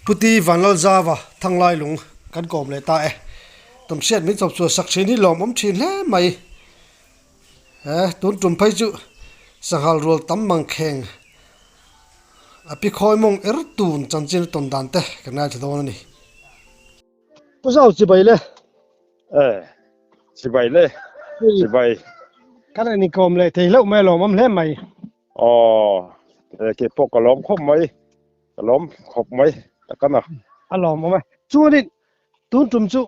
Puti Vanlalzava Thanglai lung kan kawm leh ta e. Tumhriat min chawp chhuah sak thin hi lawmawm thin hle mai. He tun tum phei chu sanghal rual tam mangkheng a pi khawi mawng er tun chanchin a tawn dan te kan ngaithla dawn a ni. Pu Zau chibai le. E chibai le chibai. Kan in inkawm leh thei hlauh mai a lawmawm hle mai. Aw ke pawh ka lawm khawp mai. Ka lawm khawp mai tak a na. A lawmawm e. Chuanin tun tum chu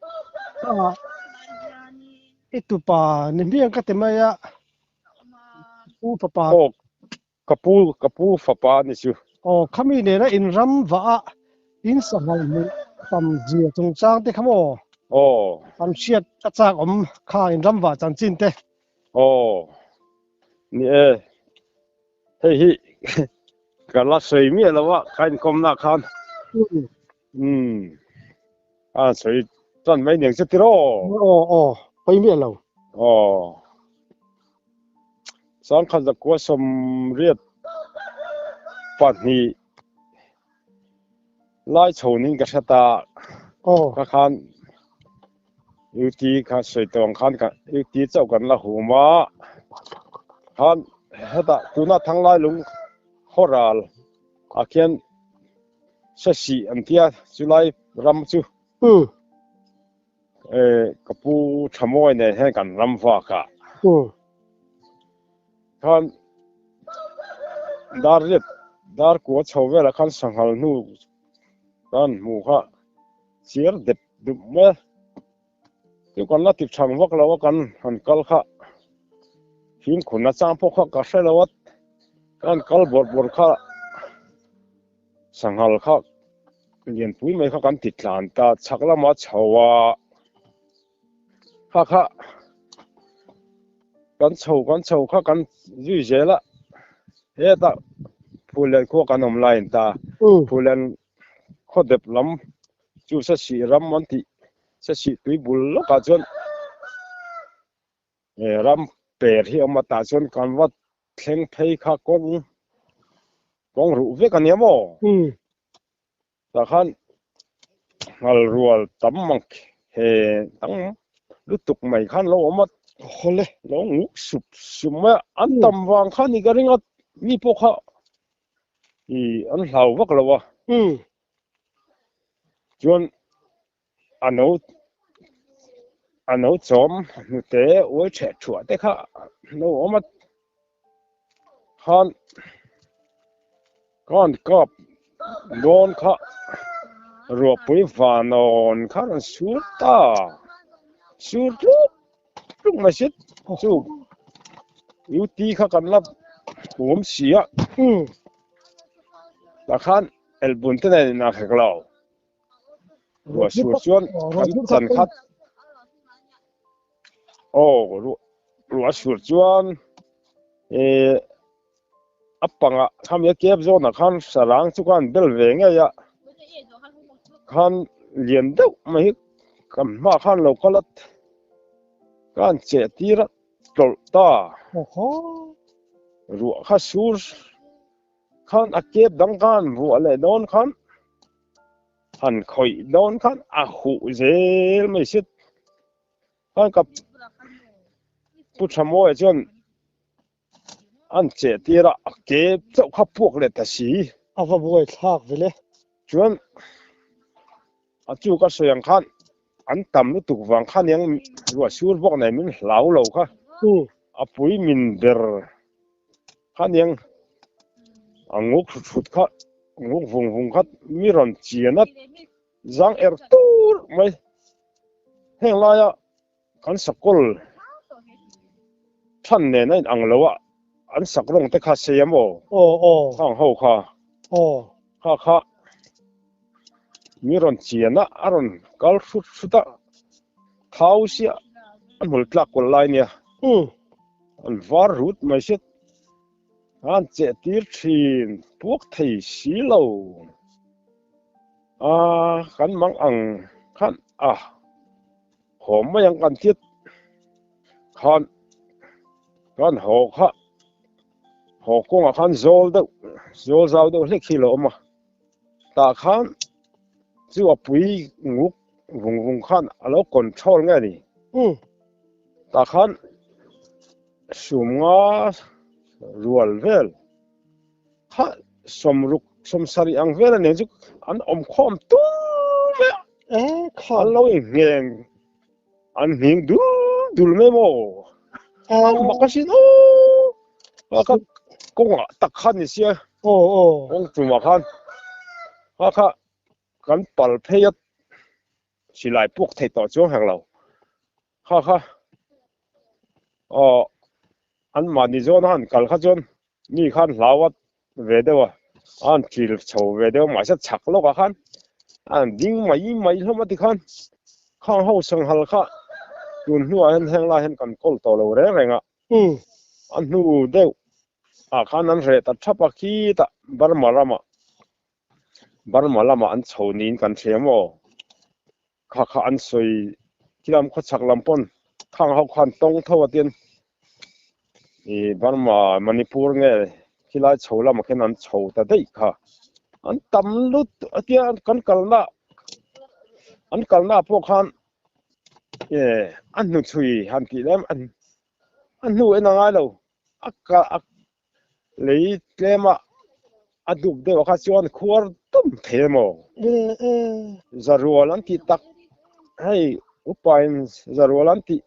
i tupa ni hmiang ka ti mai a, pu fapa. Aw ka pu ka pu fapa a ni chu. Aw khami nena in ram vah a in sanghal hmuh tam zia chungchang te kha maw? Aw. An hriat a chak awm kha in ram vah chanchin te. Aw ni e. Hei hi ka la sawi miah lo a, ka inkawmna khan. Umm a sawi tan mai nen che tiraw? Aw aw, pawi miah lo. Aw. Sangkhat zakua sawmriat pahnih lai chhonin ka hre ta. Aw. Ka khan UT kha sawi tawh ang khan ka UT chauh kan la hum a, khan hetah tuna Thanglai lung khawral ah khian Sasih an tia chulai ram chu ka pu Thamuai nen hian kan ram vak a, khan dar riat dar kua chho velah khan sanghal hnu kan hmu kha chiar dep dup mai a, chu kan la ti thang vak lo a kan han kal kha fimkhur nachang pawh kha ka hre lo a, kan kal bawrh bawrh kha sanghal kha lianpui mai kha kan ti tlan ta chhak lamah chho a kha kha kan chho kan chho kha kan zui zel a hetah Phullen khua kan awm laiin ta Phullen khaw dep lam chu Sasih ram an tih Sasih tui bul lawkah chuan ram per hi a awm a tah chuan kan va thleng phei kha kawng kawng ruh vek a nia maw tah khan nghal rual tam mang he dang lutuk mai khan lo awm a hawle lo nguk sup sup mai a an tam vang khan i ka ring a mi pawh kha i an hlau vak lo a chuan a no a no chawm hnute uai theh thuah te kha no awm a khan khan kap dawn kha ruahpui vanawn kha rawn sur ta sur tluk tluk mai si chu UT kha kan la hum si a tah khan elbun te nen inang hek lo. Ruah sur chuan kan chan khat aw ruah sur chuan eh a pangah khami a kep zawnah khan sarang chu khan bel ve ngei a khan lian deuh mai hi kan hmaah khan lo kal a khan cheh tir a tlawlh ta ruah kha sur khan a kep dang khan vuah leh dawn khan han khawih dawn khan a huh zel mai si khan ka pu Thamuaia chuan an cheh tir a a kep chauh kha puak leh ta si. A va buai thlak ve le. Chuan a chu ka sawi ang khan an tam lutuk vang khan eng ruah sur bawk nei min hlau lo kha a pui min ber kha niang a nguk hrut hrut kha nguk vung vung kha mi rawn chian a zang er tur mai heng laia kan sakawl than nen a in ang lo a an sak rawng te kha sei a maw aw aw khang ho kha aw kha kha mi rawn chian a a rawn kal hrut hrut a thau sia a hmul tlak kual lai nia An var rut mai si an cheh tir thin puak thei si lo a kan mang ang khan a haw mai ang kan tit khan kan haw kha haw kawngah khan zawl deuh zawl zau deuh hlek hi lo awm a tah khan. Chu a pui nguk vung vung khan a lo control nge ni. Tah khan sumnga rual vel kha sawmruk sawmsarih ang vel a nen chu an awm khawm tul mai a. An lo ingheng an nghing dul dul mai maw. Mak asin aw. Ka kawngah tak khan ni sia. Kawng tumah khan kha kha kan pal phei a silai puak thei tawh chuang hek lo. Kha kha aw an mahni zawn a han kal kha chuan mi khan hlau a ve deuh a, a han ṭil chho ve deuh a mahse chhak lawkah khan a han ding mai mai hlawm a tikhan khang ho sanghal kha tun hnuah hian heng lai hian kan kawl tawh lo reng reng a, a hnu deuh ah khan an reh ta thap a khitah Burma ramah Burma lamah an chho niin kan hria maw? Kha kha an sawi khilam khawchhak lam pawn khang ho khan tawng tho a tin i Burma Manipur nge khilai chho lamah khian an chho ta daih kha. An tam lut a tia kan kalna an kalna pawh khan e a hnuchhui han tih lem an a hnu en a ngai lo a a Lei tlema a dup deuh kha chuan khuar tum thei emaw? Zarual an tih tak hei upain zarual an tih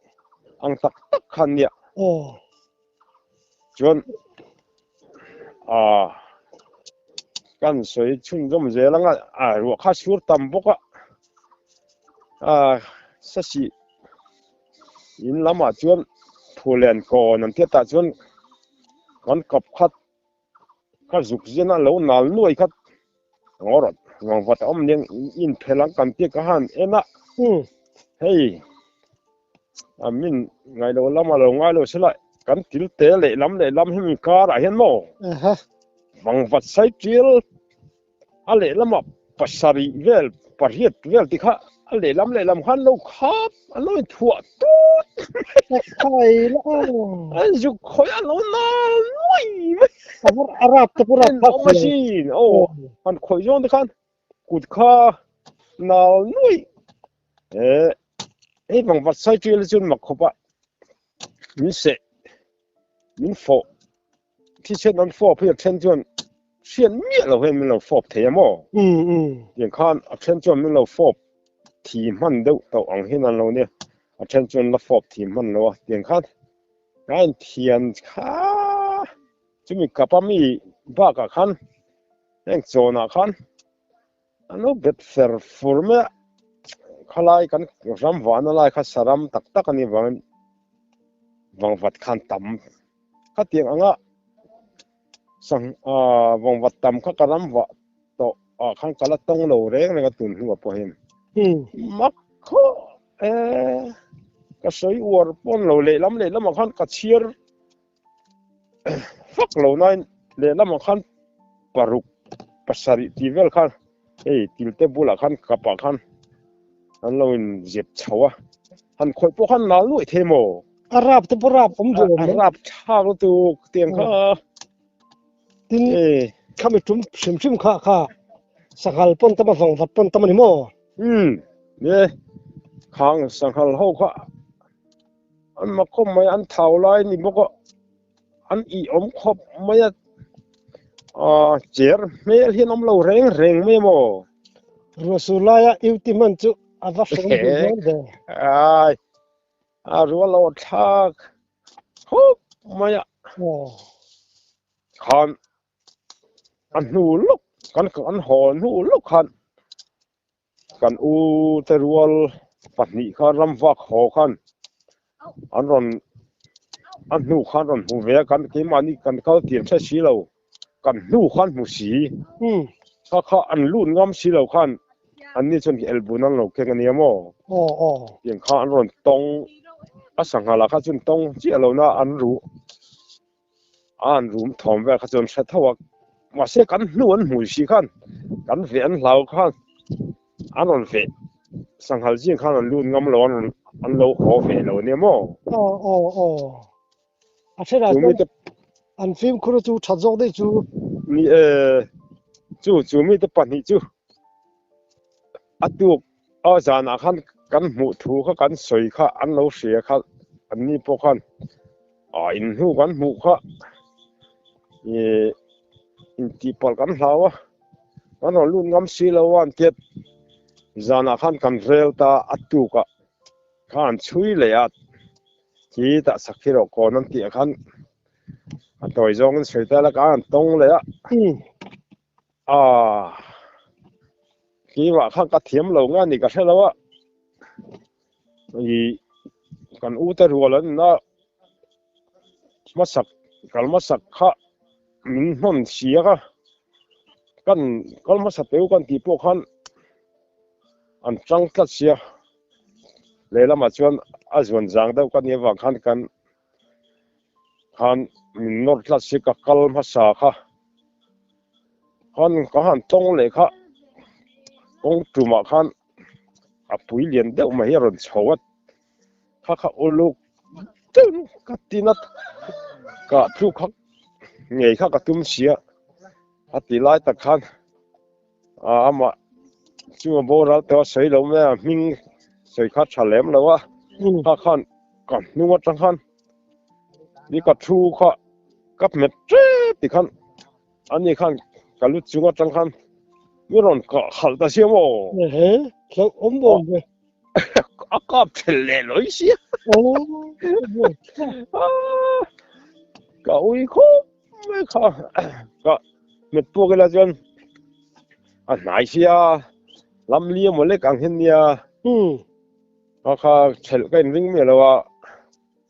ang tak tak kha an nia. Chuan ah kan sawi chhunzawm zel anga ah ruah kha sur tam bawk a ah sasih In lamah chuan Phulen kawn an tiat ah chuan kan kap khat ka zuk zian a lo nal nuai khat ngaw rawt vang vat a awm nia in phel ang kan tia ka han en a hei a min ngaih lo lam a lo ngai lo sela kan til te leh lam leh lam hemi karah hian maw vang vat sai tial A lehlamah pasarih vel, pariat vel ti kha a lehlam lehlam khan lo khap, an lo inthuah tut mai. An zuk khawih a lo nal nuai mai. A rap te pawh rap phak awm asin. Aw, han khawih zawng te khan kut kha nal nuai. Eh, hei vangvat sai ṭial hi chuan mak khawp a, min seh, min fawh. Thisen an fawp hi a then chuan hriat miah lo hian min lo fawp thei a maw? Tiang khan a then chuan min lo fawp thi hman deuh tawh ang hian an lo nia, a then chuan la fawp thi hman lo a, tiang khan ka inthian kha chumi kapa mi bakah khan heng chawnah khan an lo bet fer fur mai a, khalai kan ram vahna lai kha saram tak tak a nih vangin vangvat khan tam Khatiang anga sang ah vawngvat tam kha ka ram vah tawh ah khan ka la tawng lo reng reng a tun hnuah pawh hian mak khaw e ka sawi uar pawn lo lehlam lehlamah khan ka chhiar fak lo nain lehlamah khan paruk pasarih tih vel khan hei tilte bulah khan kapah khan an lo in zep chho a han khawih pawh khan nal nuaih thei maw? A rap te pawh rap awm duh awm. A rap thlak lutuk tiang kha. Tin khami tum hrim hrim kha kha sanghal pawn tam a vang vat pawn tam a ni maw? Umm e khang sanghal ho kha an mak khawp mai an thau lai ni bawk a an ih awm khawp mai a ah cher hmel hian awm lo reng reng mai maw? Ruahsur laia UT hman chu a va hrang duh dawn ve. Ai A rual lo thlak khawp mai a. Khan a hnu lawk kan an haw hnu lawk khan kan u te rual pahnih khan ramvak haw khan an rawn a hnu khan rawn hmu ve a kan keimahni kan kal tir hre si lo kan hnu khan hmu si kha kha an lut ngam si lo khan an ni chuan elbun an lo keng ania maw tiang kha an rawn tawng a sanghala kha chuan tawng chiah lo na an ruh a an rum thawm vel kha chuan hre tho a mahse kan hnu an hmui si khan kan veh an hlau khan an rawn veh sanghal zing khan an lut ngam lo an rawn an lo haw ve lo ania maw. A thenah chuan an fimkhur chu that zawk daih chu. Ni e, chu chu mite pahnih chu A tuk a zanah khan kan hmuh thu kha kan sawi kha an lo hria kha anni pawh khan ah in hnu kan hmuh kha ih intihpalh kan hlau a kan rawn lut ngam si lo a an tiat zanah khan kan rel ta a tukah kha an chhui leh a khi tah sakhi rawh kawn an tih ah khan a tawi zawngin sawi ta la ka an tawng leh a. Aaa keimah kha ka thiam lo nge a ni ka hre lo a ih kan u te rual an ina hmasak kal hmasak kha min hnawn siak a kan kal hmasa teu kan tih pawh khan an tang tlat sia lehlamah chuan a zuan zang deuh ka nih avang khan kan Khan min nawr tlat si ka kal hmasa kha khan ka han tawng leh kha kawng tumah khan a pui lian deuh mai hi a rawn chho a kha kha uluk deuh ka tin a kah tluk kha ngei kha ka tum sia a ti lai tak khan amah chu a boral tawh a sawi lo mai a hming sawi kha tha lem lo a kha khan ka hnung atang khan ni ka thu kha ka hmet tep ti khan ani khan ka lu chung atang khan mi rawn kah khalh ta sia maw ehe hlauh awm awm ve a kap thel leh lawih sia ka ui khawp mai kha ka hmet puak ila chuan a hnai sia lam li emaw lek ang hian nia kha kha thelh ka inring miah lo a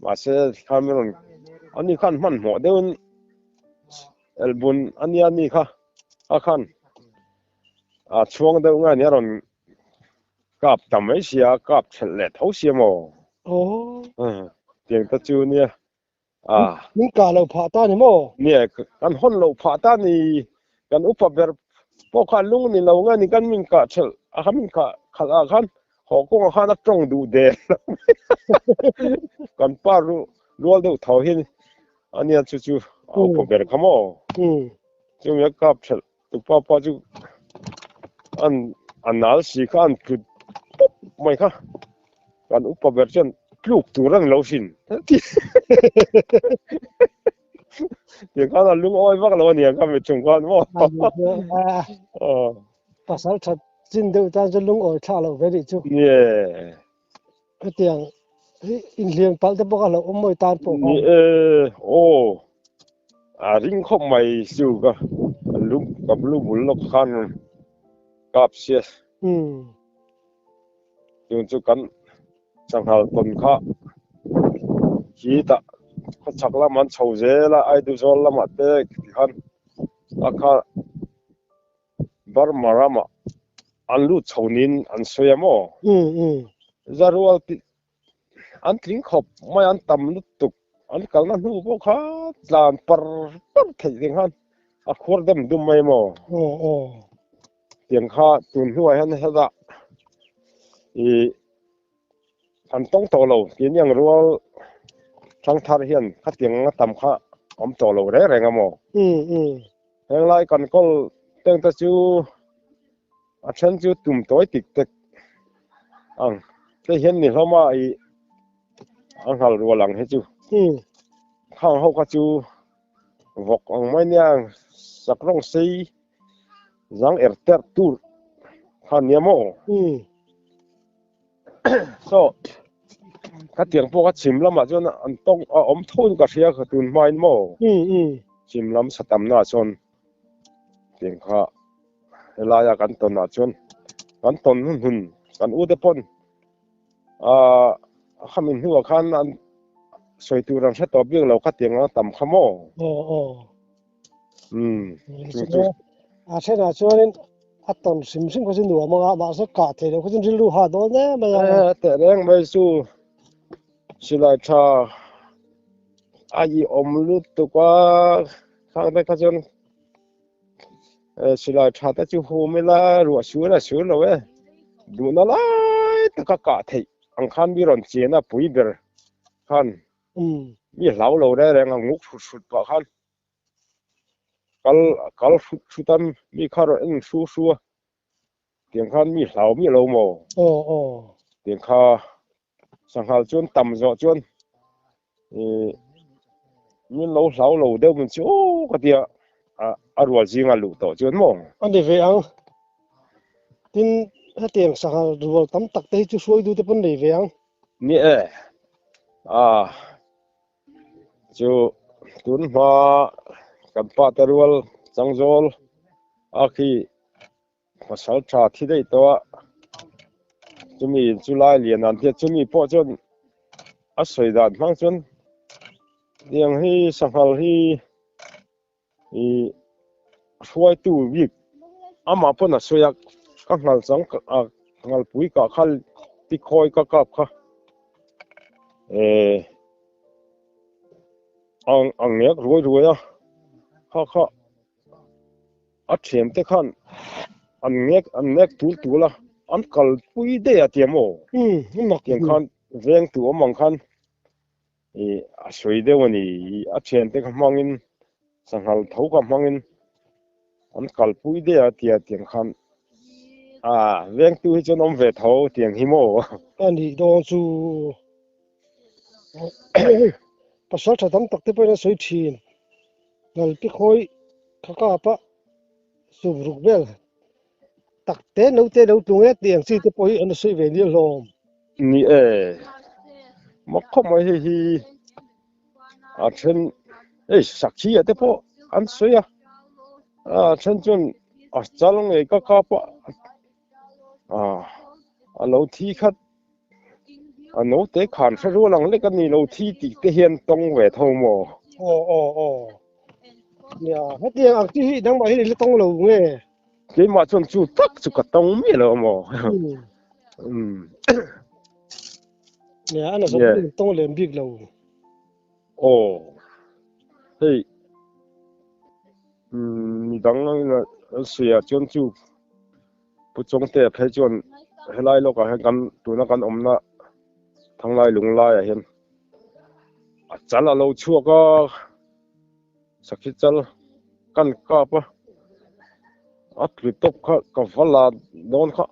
mahse khan min rawn ani khan hmanhmawh deuhin elbun ania ni kha a khan a chhuang deuh nge ania rawn kap ta mai sia kap thelh leh tho sia maw tiang ta chu nia a min kah loh phah ta ni maw? Nia, kan hawn loh phah ta ni. Kan upa ber pawh kha lung ni lo nge ni kan min kah thelh a kha min kah khalh ah khan haw kawngah khan a tawng duh der lo mai kan pa rual deuh tho hi a nia chu chu a upa ber kha maw? Chumi a kap thelh tupa pa chu an a nal si kha an tlut pawp mai kha kan upa ber chuan tluk tur a ni lo hrin tiang khan a lungawi vak lo a nia ka mit chung khan maw pasal that chin deuh tan chu lungawi thlah lo ve nih chu nie hetiang hi inhliam palh te bawk a hlauh awm mawi tan pawh ni e aw a ring khawp mai chu ka lung ka lu bul lawk khan kap sia Tun chu kan sanghal tawn kha khi tah khawchhak lam an chho zel a, Aiduzawl lamah te tikhan a kha Burma ramah an lut chho niin an sawi a maw? Zarual tih an tling khawp mai an tam lutuk an kalna hnu pawh kha tlan par par theih ding khan a khuar dem dum mai maw? Tiang kha tun hnuah hian hetah ih an tawng tawh lo tih aniang rual thangthar hian khatiang anga tam kha awm tawh lo reng reng a maw? Heng lai kan kawl teng te chu a then chu tum tawi tik tek ang te hian ni hlawm a ih a nghal rual ang hi chu khang ho kha chu vawk ang mai nia sak rawng sei zang er ter tur kha nia maw so khatiang pawh kha chhim lamah chuan an tawng a awm tho in ka hria kha tun hmain maw chhim lam satamna ah chuan tiang kha helaia kan tawnah chuan kan tawn hun hun kan u te pawn ah khami hnuah khan an sawi tur an hre tawh bik lo khatiang a tam kha maw umm chu chu a thenah chuanin a tawn hrim hrim kha chu nuam anga mahse kah theih loh kha chuan rilru ha dawn em mai a e teh reng mai chu silai tha a i awm lutuk a khang te kha chuan silai tha te chu hum ila ruah sur a sur lo e duhna lai taka kah theih ang khan mi rawn chen a pui ber khan mi hlau lo reng reng a nguk hrut hrut pah khan kal kal hrut hrut a mi kha rawn en hru hru a. Tiang khan mi hlau miah lo maw? Aw aw. Tiang kha sanghal chuan tam zawh chuan ih min lo hlau lo deuh min chu aw ka tia a rual zinga luh tawh chuan maw? A ni ve ang. Tin, hetiang sanghal rual tam tak te hi chu hruaitu te pawn nei ve ang. Ni e. A chu tun hma kan pa te rual changzawl a khi pasal tha thi daih tawh a, chumi in chu lai lian an tia chumi pawh chuan a sawi dan hmang chuan tiang hi sanghal hi ih hruaitu bik amah pawn a sawi a ka nghal chang a nghalpui kah kha tikhawi ka kap kha eh a ngek ruai ruai a kha kha. A thiante khan an ngek an nek tul tul a, an kalpui daih a tia maw? Tiang khan vengtu awm ang khan ih a sawi deuh a ni. A thiante kha hmangin sanghal tho kha hmangin an kalpui daih a tia tiang khan a vengtu hi chuan awm ve tho tiang hi maw? A nih dawn chu pasal tha tam tak te pawhin a sawi thin. Ngalpi khawi kha kap a sum ruk vel tak te no te lo tlung e tih ang chi te pawh hi an sawi ve nia hlawm. Ni e, mak khawp mai hei hi a then hei sakhi ah te pawh an sawi a, a then chuan a chal ngei ka kap a, a lo thi khat A naute khan hre rual ang lek a ni lo thi tih te hian tawng ve tho maw? Aw aw aw. Nia, hetiang ang chi hi nangmah hian i la tawng lo nge? Keimah chuan chu tak chu ka tawng miah lo amaw? Umm. Nia, a nazawm hian in tawng lem bik lo. Aw. Hei, umm midang an sawi ah chuan chu Pu Chawngtea phei chuan helai lawkah hian kan tuna kan awmna Thanglai Lunglaiah hian a chal a lo chhuak a, sakhi chal kan kap a, a tlu tawp kha ka va la dawn kha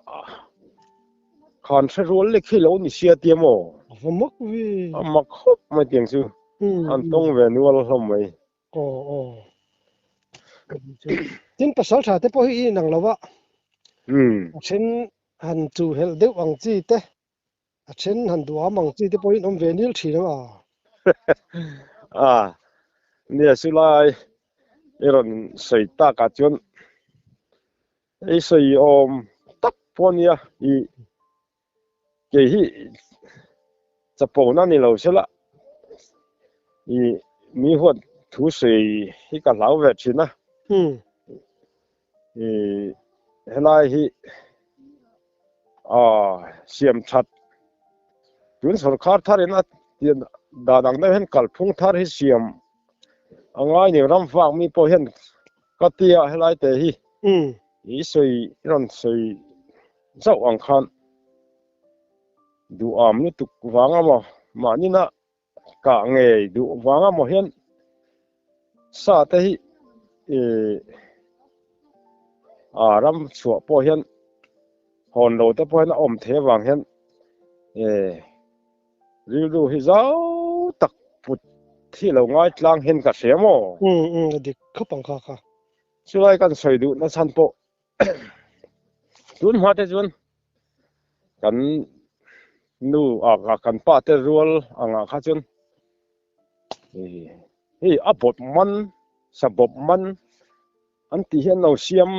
khan hre rual lek hi lo ni sia tia maw? A va mak ve. A mak khawp mai tiang chu an tawng ve nual hlawm mai. Aw aw. Tin pasal tha te pawh hi i inang lo a. A then han chu helh deuh ang chi te, a then han duham ang chi te pawhin awm ve nil thin ang a. A, nia chulai i rawn sawi takah chuan i sawi awm tak pawh a nia i Kei hi chapona ni lo sela i mi huat thu sawi hi ka hlau ve thin a. I helai hi siam that tun sorkar thar in a dan ang deuh hian kalphung thar hi siam a ngai ni ram vak mi pawh hian ka tia helai te hi i sawi i rawn sawi Chauh ang khan duham lutuk vang amaw mahnina kah ngei duh vang amaw hian sa te hi ih a ram chhuah pawh hian hawn lo te pawh hian a awm thei avang hian ih rilru hi zau tak put hi lo ngai tlang hian ka hria maw? Umm umm a dik khawp ang kha kha. Chulai kan sawi duh na chhan pawh Tun hma te chuan kan nu ah kan pa te rual angah kha chuan hei a bawp man sa bawp man an tih hian lo siam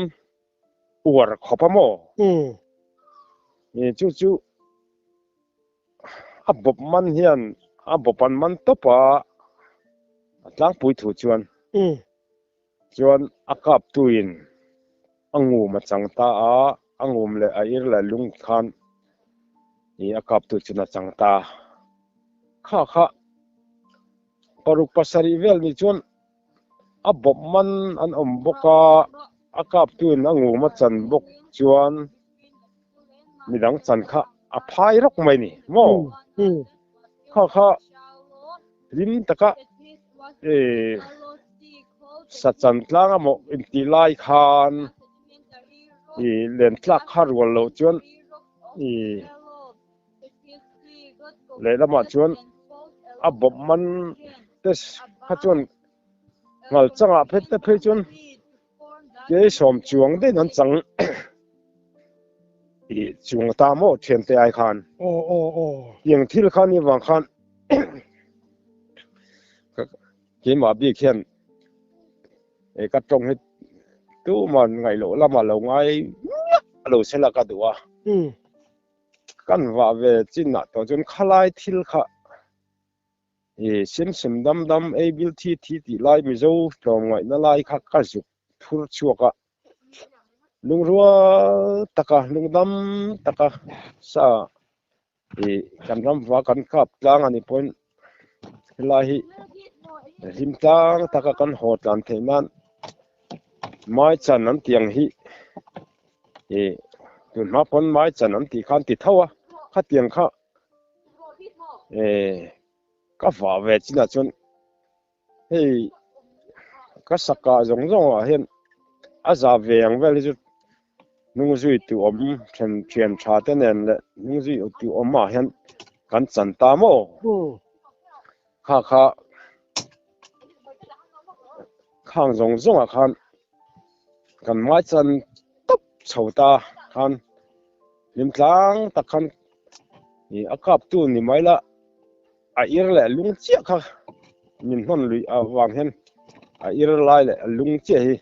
uar khawp a maw? Chu chu a bawp man hian a bawp an man tawp a, a tlangpui thu chuan. Chuan a kaptuin a ngum a chang ta a, a ngum leh a ir leh lung khan ih a kaptu chuan a chang ta. Kha kha paruk pasarih vel ni chuan a bawp man an awm bawk a, a kaptuin a ngum a chan bawk chuan midang chan kha a phai rawk mai ni maw? Kha kha hlim taka ih sa chan tlang amaw intih lai khan. I len tlak kha rual loh chuan i lehlamah chuan a bawp man te kha chuan ngal changah phet te phei chuan kei sawm chuang daih an chang i chuang ta maw thiante ai khan. Aw aw aw. Tiang thil kha ni vang khan keimah bik hian e ka tawng hi tuman ngaih loh lamah lo ngai miah lo sela ka duh a. Kan vah ve chinah tawh chuan khalai thil kha i sem sem dam dam ei bil thi thi tih lai Mizo tlawmngaihna lai kha ka zuk phur chhuak a. Lungrual taka lungdam taka sa i kan ram va kan kap tlang a nih pawhin helai hi hlim tlang taka kan haw tlan theih nan mai chan an tih ang hi i tun hma pawn mai chan an tih kha an ti tho a khatiang kha eh ka vah ve chinah chuan. Hei ka saka zawng zawng ah hian a za ve ang vel hi chu hnung zui tu awm then thian tha te nen leh hnung zui tu awm ah hian kan chan ta maw kha kha khang zawng zawng ah khan kan mai chan tawp chho ta khan hlim tlang tak khan ih a kap tu ni mai la. A ir leh lung chiah kha min hnawn luih avang hian a ir lai leh a lung chiah hi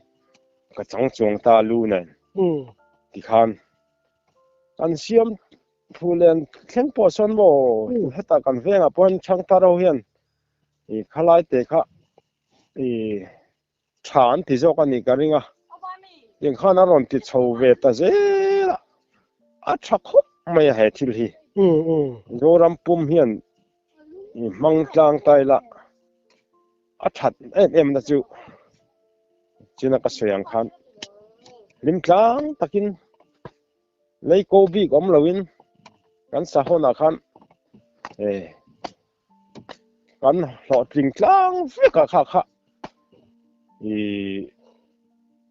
ka chang chuang ta lu nen tikhan kan siam thu len thleng pawh sawn maw hetah kan vengah pawh hian Thangthar ho hian ih khalai te kha ih tha an ti zawk a nih ka ring a, tiang khan a rawn ti chho ve ta zel a, a tha khawp mai a he thil hi. Zoram pum hian i hmang tlang ta ila a that em em na chu china ka sawi ang khan hlim tlang takin lei ko bik awm loin kan sahawnah khan eh Kan hlawhtling tlang vek ah kha kha ih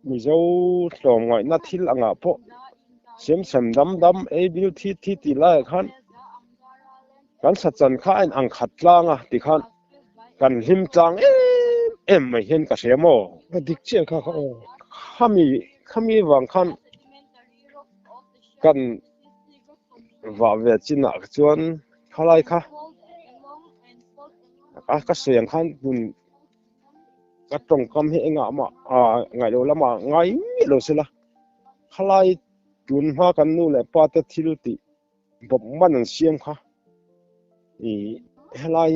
Mizo tlawmngaihna thil angah pawh sem sem dam dam ei bil thi thi tih laiah khan kan sachan kha a in ang khat tlang a tikhan kan hlim tlang em em mai hian ka hria maw? A dik chiah kha kha aw. Khami khami vang khan kan vah ve chinah chuan Khalai kha a ka sawi ang khan tun ka tawngkam hi engah mah ah ngaih loh lamah ngai miah lo sela khalai tun hma kan nu leh pa te thil tih bawp man an siam kha ih helai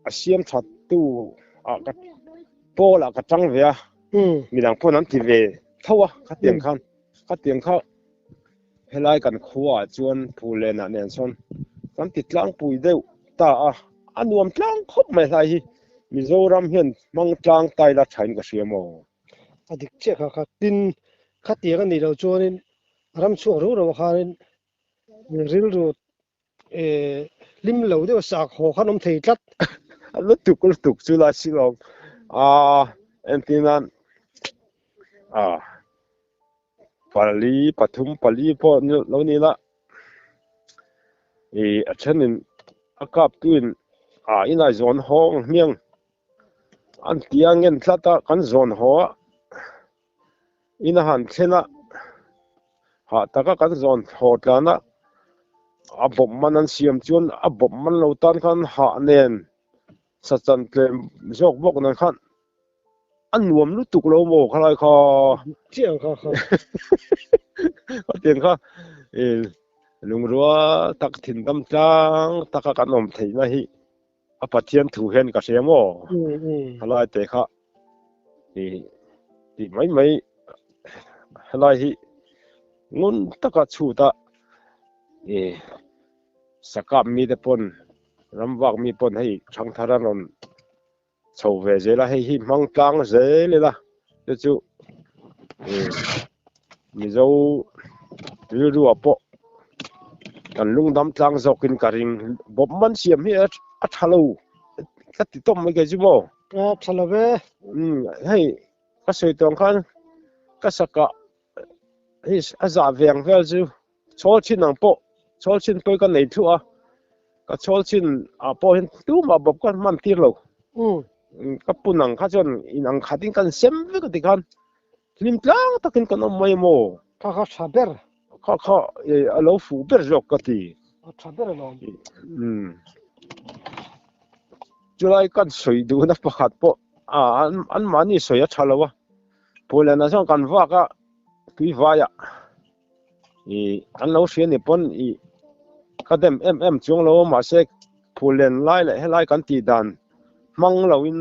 a siam that tu ah ka pawl ah ka tang ve a midang pawn an ti ve tho a khatiang khan khatiang kha. Helai kan khuaah chuan Phulenah nen sawn kan ti tlangpui deuh ta a, a nuam tlang khawp mai hlai hi Mizoram hian hmang tlang tai la thain ka hria maw? A dik chiah kha kha tin khatiang a nih loh chuanin ram chhuak reuh reuh ah khanin rilru hlim lo deuh sak haw khan awm thei tlat. A lutuk lutuk chu la si lo a entirnan a. Pali pathum pali pawh lo ni la ih a thenin a kap tuin ah inah zawn haw ang hmiang an ti a ngen tlat a kan zawn haw a in a han thlen a hah taka kan zawn haw tlan a a bawp man an siam chuan a bawp man lo tan khan hah nen sachan tlem zawk bawk nen khan. A nuam lutuk lo maw khalai kha. Chiang kha kha. Khatiang kha e lungrua tak thindam tlang taka kan awm theihna hi a Pathian thu hian ka hria maw. Khalai te kha i tih mai mai helai hi ngun taka chhut a i sakap mite pawn ramvak mi pawn hei thangthar an rawn Chho ve zel a, hei hi hmang tlang zel ila te chu Mizo rilruah pawh kan lungdam tlang zawkin ka ring bawp man siam hi a tha lo ka ti tawp mai kei chu maw. A tha lo ve. Hei ka sawi tawng khan ka sakah. Hei a zah ve ang vel chu chhawl chin ang pawh chhawl chin pawh ka nei thuah a, ka chhawl chin ah pawh hian tumah bawp ka hman tir lo. Ka pun ang kha chuan in ang khat in kan sem vek a ti khan hlim tlang takin kan awm mai maw? Kha kha tha ber. Kha kha a lo fuh ber zawk ka ti. A tha ber alawm. Chulai kan sawi duhna pakhat pawh an mahni sawi a tha lo a, Puhliana chuan kan vak a tui vaia ih an lo hria ni pawn ih ka dem em em chuang lo a mahse Phuhlian lai leh helai kan tih dan hmang lo in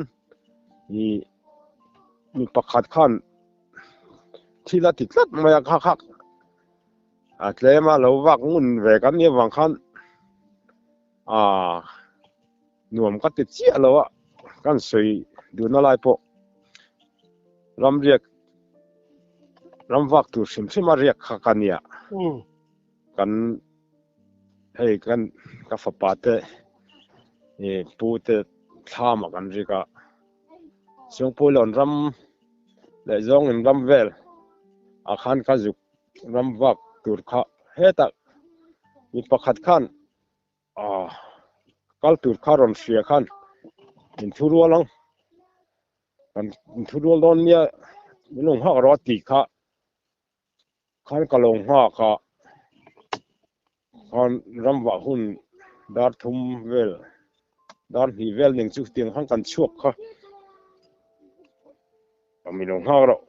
ih mi pakhat khan thil a ti tlat mai a kha kha a tlem a lo vak ngun ve kan nih avang khan ah nuam ka ti chiah lo a kan sawi duhna lai pawh ram riak ram vak tur hrim hrim a riak kha ka nia kan hei kan ka fapa te ih pu te thlam ah kan rik a Chungpuilawn ram leh zawngin ram vel ah khan ka zuk ram vak tur kha hetah mi pakhat khan Ah, kal tur kha rawn hria khan in thu rual ang. Kan in thu rual dawn nia min lo nghak rawh a tih kha khan ka lo nghak a, khan ram vah hun dar thum vel dar hnih vel ning chu tiang khan kan chhuak kha. Mi lo nghak rawh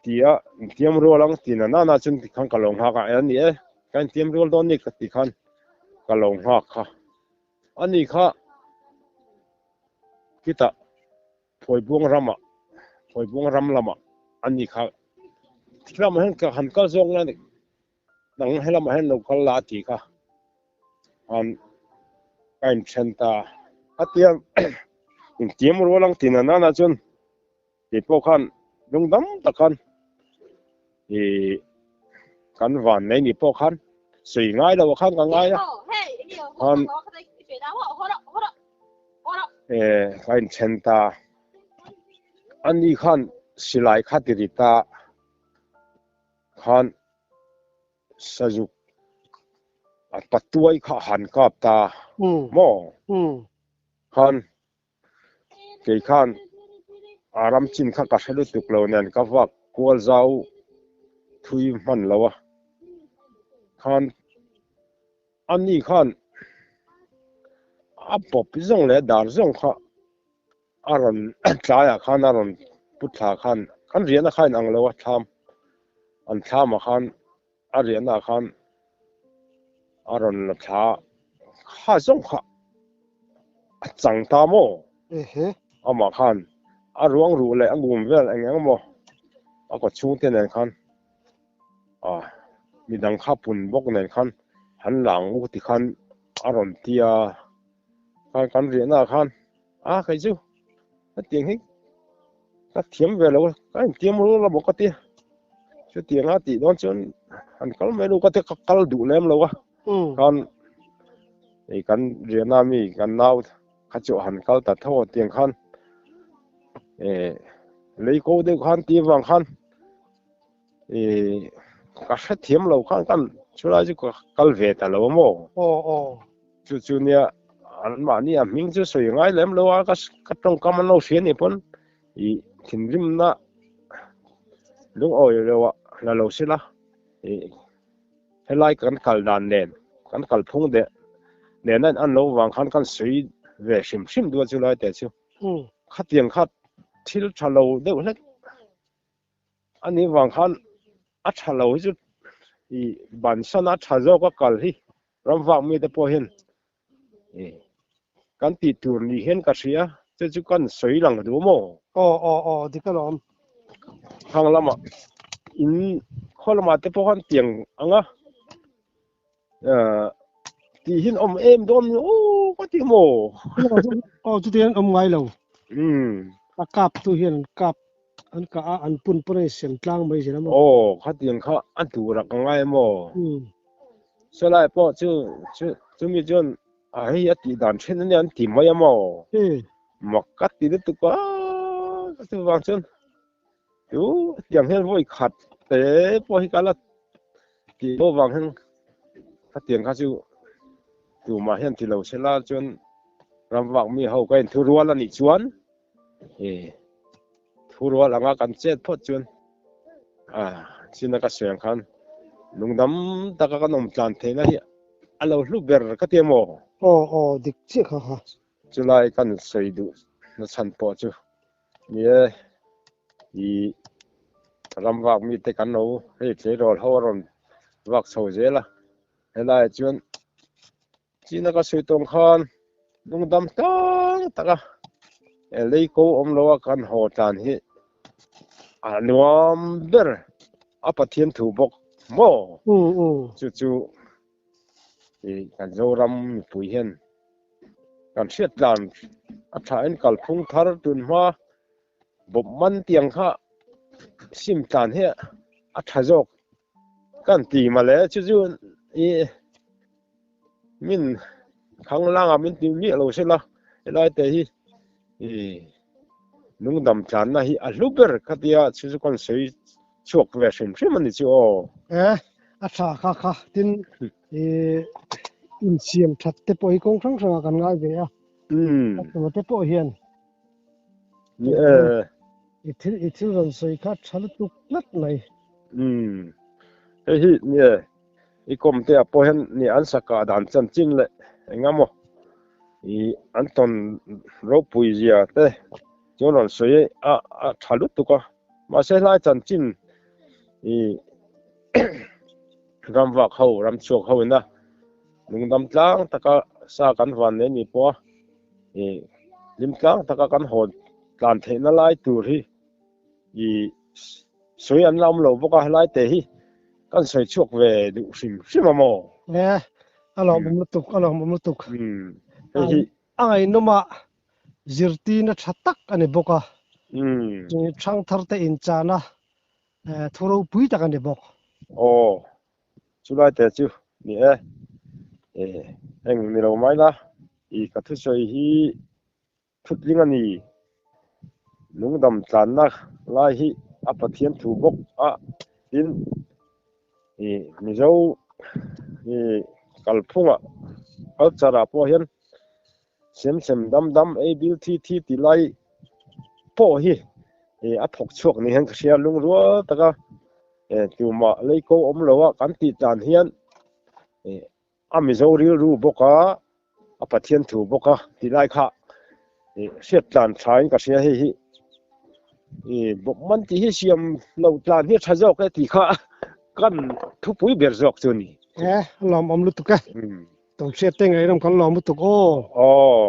ti a intiam rual ang ti na nana chuan tikhan ka lo nghak a, a ni e, ka intiam rual dawn ni ka ti khan ka lo nghak kha. Ani kha khitah Phawibuang ramah, Phawibuang ram lamah ani kha lamah hian ka han kal zawk nge nang helamah hian lo kal la a ti kha. An ka inthen ta a tia intiam rual ang ti na nana chuan Kei pawh khan lungdam tak khan ih kan van nei ni pawh khan sawi ngai lo ah khan ka ngai a khan eh ka inthen ta ani khan silai kha ti ri ta khan sazuk a patuai kha han kap ta maw khan Kei khan a ram chin kha ka hre lutuk lo nen ka vak kual zau thui hman lo a, khan a ni khan a pawp zawng leh dar zawng kha a rawn tlaiah khan a rawn pu thla khan kan riahna kha a inang lo a thlam an thlamah khan a riahnaah khan a rawn la thla kha zawng kha a chang ta maw? Amah khan a ruang ruh leh a ngum vel eng eng emaw a kaw chhungte nen khan ah midang kha pun bawk nen khan han lang u ti khan a rawn ti a, khan kan riahnaah khan a kei chu hetiang hi Ka thiam ve lo a, ka intiam rual a maw ka ti a, chutiang a tih dawn chuan han kal mai lo ka ti a, ka kal duh lem lo a, khan hei kan riahna mi kan nau kha chu han kal ta tho a tiang khan eh lei ko deuh khan ti avang khan eh ka hrethiam lo khan kan chulai chu ka kal ve ta lo a maw. Aw aw. Chu chu nia anmahni a hming chu sawi ngai lem lo a, ka tawngkam an lo hria ni pawn ih thinrimna lungawi lo ah la lo sila ih helai kan kal dan nen kan kalphung deh nen a in an lo vang khan kan sawi ve hrim hrim duh a chu lai te chu khatiang kha thil tha lo deuh hlek Ani vang khan a tha lo hi chu i bansan a tha zawk a kal hi ramvak mite pawh hian i kan tih tur ni hian ka hria chu chu kan sawi lang duh maw? Aw aw aw dik alawm. Thang lamah in khaw lamah te pawh khan tiang ang a tih hian awm em dawn ni aw ka ti maw? Aw chutiang an awm ngai lo. A kap tu hian an kap an kah a an pun pawn a insiam tlang mai zel a maw? Aw khatiang kha a tur a ka ngai a maw? Sawlai pawh chu chu chumi chuan a hei a tih dan then ania an ti mai a maw? Mak ka ti lutuk a ka ti vang chuan chu tiang hian vawi khat te pawh hi ka la. Tih pawh vang hian khatiang kha chu tumah hian ti lo se la chuan ram vak mi ho ka inthu rual a nih chuan thu rual anga kan chet phawt chuan china ka sawi ang khan lungdam taka kan awm tlan theihna hi a lo hlu ber ka ti emaw? Aw aw dik chiah kha kha. Chulai kan sawi duh na chhan pawh chu ni e i ram vak mite kan lo hei tleirawl ho a rawn vak chho zel a helaiah chuan china ka sawi tawng khan lungdam tlang taka lei ko awm lo a kan haw tlan hi a nuam ber a Pathian thu bawk maw chu chu kan Zoram mipui hian kan hriat tlan a thain kalphung thar tun hma bawp man tiang kha sim tlan hi a tha zawk kan ti mawle chu chu i min khang langa min ti miah lo sela helai te hi i lungdam tlanna hi a hlu ber khatia chu chu kan sawi chhuak ve hrim hrim a ni chu aw. E a tha kha kha tin i insiam that te pawh hi kawng hrang hrangah kan ngai ve a. A tur te pawh hian Ni e. I thil i thil rawn sawi kha tha lutuk tlat mai. Umm. Hei hi ni e. I kawm te ah pawh hian ni an saka dan chanchin leh eng emaw i an tawn ropui zia te chuan rawn sawi a a tha lutuk a. Mahse hlai chanchin i ram vak ho ram chhuak ho ina lungdam tlang taka sa kan van nei ni pawh a i hlim tlang taka kan hawn tlan theihna lai tur hi i sawi an la awm lo bawk a helai te hi kan sawi chhuak ve duh hrim hrim a maw? E a lawmawm lutuk a lawmawm lutuk hei hi a ngaihnawm a zirtirna tha tak a ni bawk a thangthar te inchana thu ropui tak a ni bawk. Aw chulai te chu ni e eng ni lo mai la i ka thusawi hi thutling a ni. Lungdam tlanna lai hi a Pathian thu bawk a tin i Mizo i kalphungah culture ah pawh hian sem sem dam dam ei bil thi thi tih lai pawh hi a thawk chhuak ni hian ka hria lungrual taka tumah lei ko awm lo a kan tih dan hian a Mizo rilru bawk a a Pathian thu bawk a tih lai kha hriat tlan tha in ka hria hei hi bawk man tih hi siam lo tlan hi a tha zawk e tih kha kan thupui ber zawk chu a ni. E a lawmawm lutuk e. Tawng hriat te ngei ram kan lawm lutuk aw. Aw.